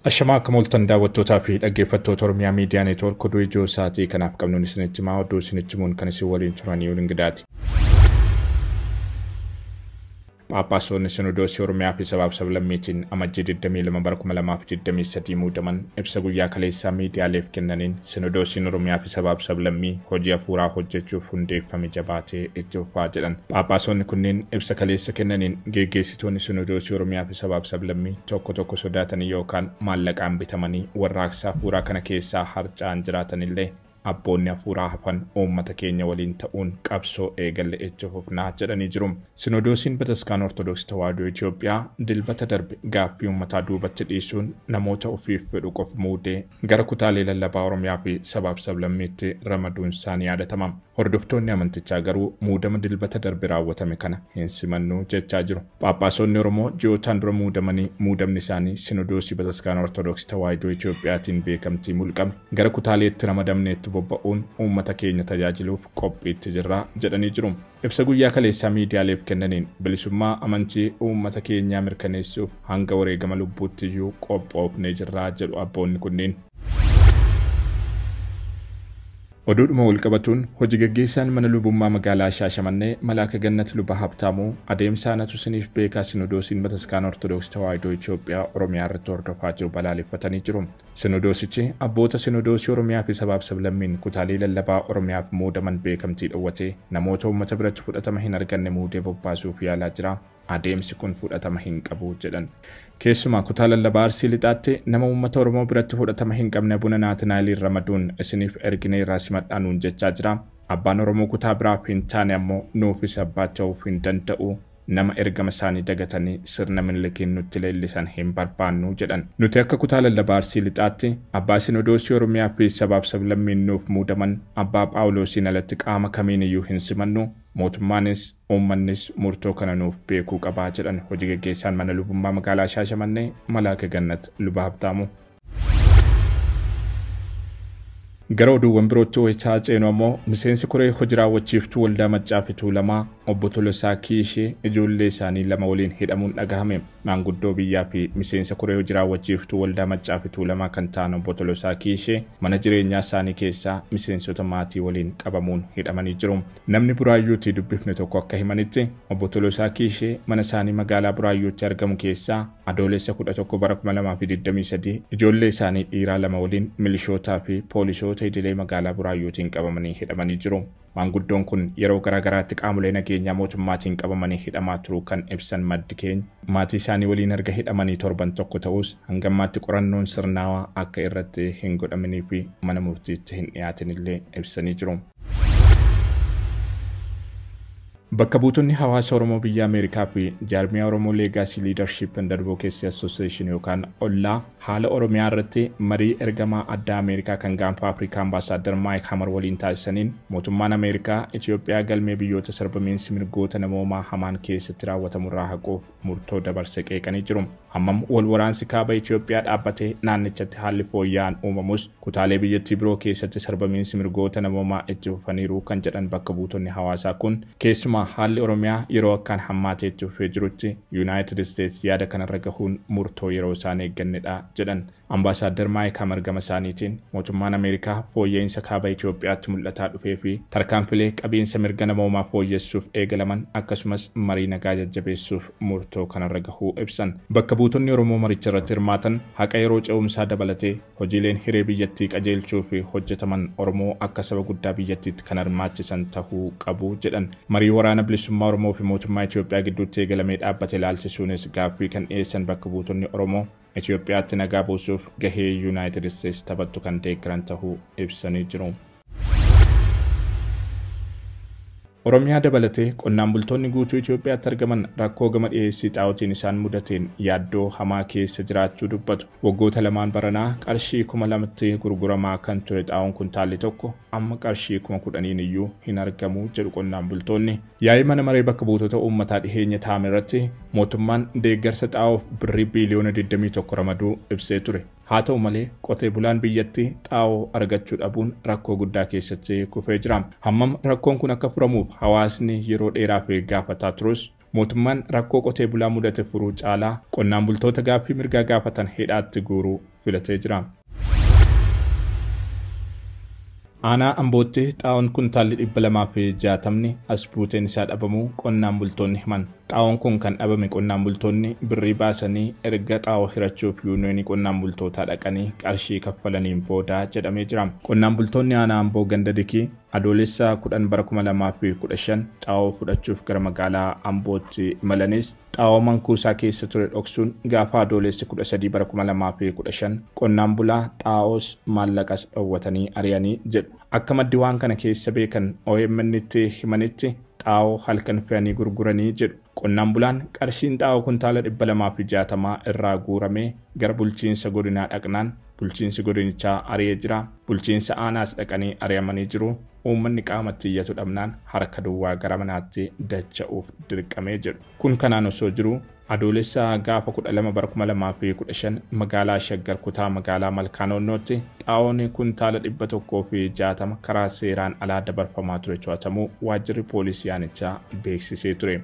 Ashamaa akka mooltan daawwattootaa fi dhaggeeffattoota Oromiyaa Miidiyaa Neetwoork oduu ijoo isaatii kanaaf qabnuun isinitti himaa oduu isinitti himuun kan isin waliin turanii Ingidaati. Phaaphaasonni Sinodoosii Oromiyaa fi sabaaf sablammiitiin amajjii 22 bara 2023 muudaman ibsa guyyaa kaleessaa miidiyaaleef kennaniin Sinodoosiin Oromiyaa fi sabaaf sablammii hojii hafuuraa hojjechuuf hundeeffame jabaatee itti fufaa jedhan. Phaaphaasonni kunneen ibsa kaleessa kennaniin geggeessitoonni Sinodoosii Oromiyaa fi sabaaf sablammii tokko tokko sodaatanii yookaan maallaqaan bitamanii warraaqsa hafuuraa kana keessaa harca'an jiraatanillee abboonni hafuuraa hafan uummata keenya waliin ta'uun qabsoo eegalle itti fufnaa jedhanii jiru. Sinodoosiin Bataskaana Ortodoksii Tawaahidoo Itoophiyaa dilbata darbe gaaffii uummataa duubatti dhiisuun namoota ofiif fedhu qofa muudee gara kutaalee lallabaa Oromiyaa fi sabaaf sablammiitti ramaduun isaanii yaadatama. Hordoftoonni amantichaa garuu muudama dilbata darbe raawwatame kana hin simannuu jechaa jiru. Phaaphaasonni Oromoo ji'ootaan dura muudamanii muudamni isaanii Sinodoosii Bataskaana Ortodoksii Tawaahidoo Itoophiyaatiin beekamtii mulqame gara kutaaleetti ramadamneetti bobba'uun uummata keenya tajaajiluuf qophiitti jirra jedhanii jiru. Ibsa guyyaa kaleessaa miidiyaaleef kennaniin bilisummaa amantii uummata keenyaa mirkaneessuuf hanga wareegama lubbuutti iyyuu qophoofnee jirra jedhu abboonni kunneen. Oduudhuma walqabatuun hojii gaggeessaan mana lubummaa magaalaa Shaashamannee Malaaka Gannat Luba Habtaamuu adeemsa anatu isiniif beekaa Sinodoosiin Bataskaana Ortodoksii Tawaahidoo Itoophiyaa Oromiyaa irratti hordofaa jiru balaaleffatanii jiru. Sinodoosichi abboota Sinodoosii Oromiyaa fi sabaaf sablammiin kutaalee lallabaa Oromiyaaf muudaman beekamtii dhowwatee namoota uummata biratti fudhatama hin arganne muudee bobbaasuuf yaalaa jira. Adeemsi kun fudhatama hin qabu jedhan. Keessumaa kutaa lallabaa Arsii Lixaatti nama uummata Oromoo biratti fudhatama hin qabne Abuna Naatinaa'eliin ramaduun isiniif erginee irraa simadhaa nuun jechaa jira. Abbaan Oromoo kutaa biraaf hin taane ammoo nuufis abbaa ta'uuf hin danda'u. Nama ergama isaanii dagatanii sirna Minilikiin nutti leellisan hin barbaannu jedhan. Nuti akka kutaa lallabaa Arsii Lixaatti abbaa Sinodoosii Oromiyaa fi sabaaf sablammiin nuuf muudaman abbaa Phaawulosiin alatti qaama kamiin iyyuu hin simannu. Mootummaanis uummannis murtoo kana nuuf beekuu qabaa jedhan hojii gaggeessaan mana lubummaa magaalaa Shaashamannee Malaaka Gannat Luba Habtaamuu. Gara oduuwwan birootti wayichaa ceenu ammoo miseensi koree hojii raawwachiiftuu waldaa Maccaa fi Tuulamaa obbo Tolosaa Kiishee ijoollee isaanii lama waliin hidhamuun dhagahame. Maanguddoo biyyaa fi miseensa koree hojii raawwachiiftuu waldaa Maccaa fi Tuulamaa kan ta'an obbo Tolosaa Kiishee mana jireenyaa isaanii keessaa miseensota maatii waliin qabamuun hidhamanii jiru. Namni Buraayyuutti dubbifne tokko akka himanitti obbo Tolosaa Kiishee mana isaanii magaalaa Buraayyuutti argamu keessaa adoolessa 11 bara 2023 ijoollee isaanii dhiiraa lama waliin milishootaa fi poolisoota idilee magaalaa Buraayyuutiin qabamanii hidhamanii jiru. Maanguddoon kun yeroo garaagaraatti qaamolee nageenyaa mootummaatiin qabamanii hidhamaa turuu kan ibsan maddi keenya maatii isaanii waliin erga hidhamanii torban tokko ta'us hanga ammaatti qorannoon sirnaawaa akka irratti hin godhaminii fi mana murtiitti hin dhiyaatin illee ibsanii jiru. Bakka buutonni hawaasa Oromoo biyya Ameerikaa fi jaarmiyaa Oromoo Legacy Leadership and Advocacy Association yookaan OLLAA haala Oromiyaa irratti marii ergamaa addaa Ameerikaa kan gaanfa Afrikaa Ambaasaadar Maayik Hamar waliin taasisaniin mootummaan Ameerikaa Itoophiyaa galmee biyyoota sarbamiinsi mirgoota namoomaa hamaan keessatti raawwatamu irraa haquuf murtoo dabarse qeeqanii jiru. Hammam wal waraansi kaaba Itoophiyaa dhaabbatee naannichatti haalli fooyya'aan uumamus kutaalee biyyattii biroo keessatti sarbamiinsi mirgoota namoomaa itti fufaniiru kan jedhan bakka buutonni hawaasaa kun keessumaa haalli Oromiyaa yeroo akkaan hammaatee itti fufee jirutti Yuunaayitid Isteets yaada kanarra gahuun murtoo yeroo isaan eeggannedha jedhan. Ambaasaadar Maayik Hamar gama isaaniitiin mootummaan Ameerikaa fooyya'insa kaaba Itoophiyaatti mul'ataa dhufee fi tarkaanfilee qabiinsa mirga namoomaa fooyyessuuf eegalaman akkasumas marii nagaa jajjabeessuuf murtoo kanarra gahuu ibsan. Bakka buutonni Oromoo maricha irratti hirmaatan haqa yeroo ce'umsaa dabalatee hojiileen hiree biyyattii qajeelchuu fi hojjetaman Oromoo akka saba guddaa biyyattiitti kan hirmaachisan tahuu qabu jedhan. Marii waraana bilisummaa Oromoo fi mootummaa Itoophiyaa gidduutti eegalamee dhaabbate ilaalchisuunis gaaffii kan dhiyeessan bakka buutonni Oromoo Itoophiyaatti nagaa buusuuf gahee Yuunaayitid Isteets taphattu kan deeggaran tahuu ibsanii jiru. Oromiyaa dabalatee qonnaan bultoonni guutuu Itoophiyaatti argaman rakkoo gama dhiyeessii xaa'ootiin isaan mudateen yaaddoo hamaa keessa jiraachuu dubbatu. Waggoota lamaan baranaa qarshii 2000tti gurguramaa kan ture xaa'oon kuntaalli tokko amma qarshii 10,000 iyyuu hin argamu jedhu qonnaan bultoonni. Yaa'ii mana maree bakka buutota uummataa dhiheenya taa'ame irratti mootummaan deeggarsa xaa'oof birrii biiliyoona 21 ramaduu ibsee ture. Haa ta'u malee qotee bulaan biyyattii xaa'oo argachuu dhabuun rakkoo guddaa keessatti kufee jira. Hammam rakkoon kun akka furamuuf hawaasni yeroo dheeraaf gaafataa turus Mootummaan rakkoo qotee bulaa mudate furuu caalaa qonnaan bultoota gaaffii mirgaa gaafatan hidhaatti guuruu filatee jira. Aanaa Ambootti xaa'oon kuntaalli 260 as buuteen isaa dhabamuu qonnaan bultoonni himan. Xaa'oon kun kan dhabame qonnaan bultoonni birrii baasanii erga xaa'oo hirachuuf yuuniyoonii qonnaan bultootaa dhaqanii qarshii kaffalaniin booda jedhamee jira. Qonnaan bultoonni aanaa Amboo ganda Dikii Adoolessa 10 bara 2015 xaa'oo fudhachuuf gara magaalaa Ambootti imalanis xaa'oo mankuusaa keessa ture dhoksuun gaafa Adoolessi 13 bara 2015 qonnaan bulaa xaa'oos maallaqas dhowwatanii ari'anii jedhu. Akka maddi waan kana keessa beekan OMN tti himanitti xaa'oo halkan fe'anii gurguranii jedhu. Qonnaan bulaan qarshiin xaa'oo kuntaala 260 irraa guuramee gara bulchiinsa godinaa dhaqnaan bulchiinsi godinichaa ari'ee jira. Bulchiinsa aanaas dhaqanii ari'amanii jiru. Uummanni qaamatti iyyatu dhabnaan harka duwwaa gara manaatti dacha'uuf dirqamee jedhu. Kun kanaan osoo jiru Adoolessa gaafa 12 bara 2015 magaalaa Shaggar kutaa magaalaa Malkaanoonnootti xaa'oon kuntaala 160 karaa seeraan alaa dabarfamaa ture to'atamuu waajjirri poolisii aanichaa beeksisee ture.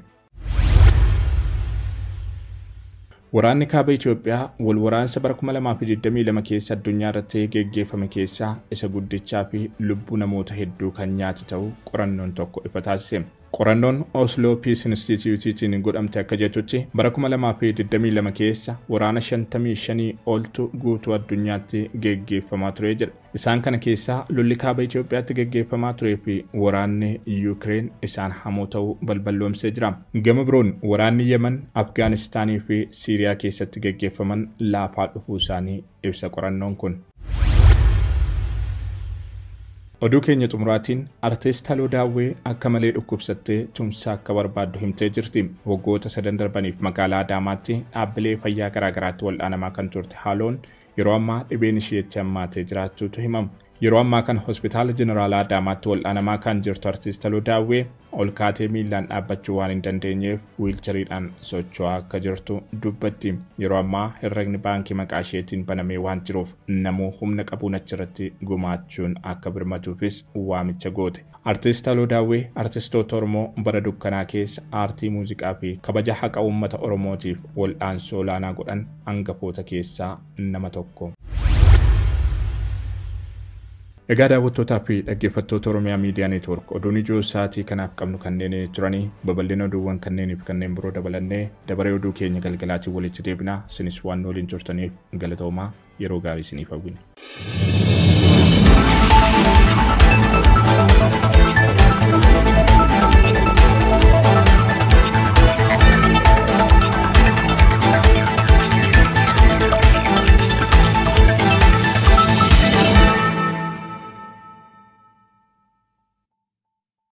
Waraanni kaaba Itoophiyaa wal waraansa bara 2022 keessa addunyaa irratti geggeeffame keessaa isa guddichaa fi lubbuu namoota hedduu kan nyaate ta'uu qorannoon tokko ifa taasise. Qorannoon Oslo Peace Institute'tiin godhamte akka jettutti bara 2022 keessa waraana 55 oltu guutuu addunyaatti geggeeffamaa ture jedha. Isaan kana keessaa lolli kaaba Itoophiyaatti geggeeffamaa turee fi waraanni Yuukireen isaan hamoo ta'uu balballoomsee jira. Gama biroon waraanni Yemen, Afgaanistaanii fi Siiriyaa keessatti geggeeffaman laafaa dhufuu isaanii ibsa qorannoon kun. Oduu keenya xumuraatiin artiist Haloo Daawwee akka malee dhukkubsattee tumsa akka barbaaddu himtee jirti. Waggoota sadan darbaniif magaalaa Adaamaatti dhaabbilee fayyaa garaagaraatti wal'aanamaa kan turte Haloon yeroo ammaa dhibeen isheetti hammaatee jiraachuutu himama. Yeroo ammaa kana hospitaala Jeneraalaa Adaamaatti wal'aanamaa kan jirtu artiist Haloo Daawwee ol kaatee miillaan dhaabbachuu waan hin dandeenyeef wiilchariidhaan socho'aa akka jirtu dubbatti. Yeroo ammaa herregni baankii maqaa isheetiin banamee waan jiruuf namuu humna qabuun achirratti gumaachuun akka birmatuufis waamicha goote. Artiist Haloo Daawwee artistoota Oromoo bara dukkanaa keessa aartii muuziqaa fi kabaja haqa uummata Oromootiif wal'aansoo olaanaa godhan hangafoota keessaa nama tokko. Egaa daawwattootaa fi dhaggeeffattoota Oromiyaa Miidiyaa Neetwoork oduun ijoo sa'aatii kanaaf qabnu kanneen turanii babal'ina oduuwwan kanneenii fi kanneen biroo dabalannee dabaree oduu keenya galgalaatiin walitti deebinaa. Isinis waan waliin turtaniif galatoomaa, yeroo gaarii isiniif hawwina.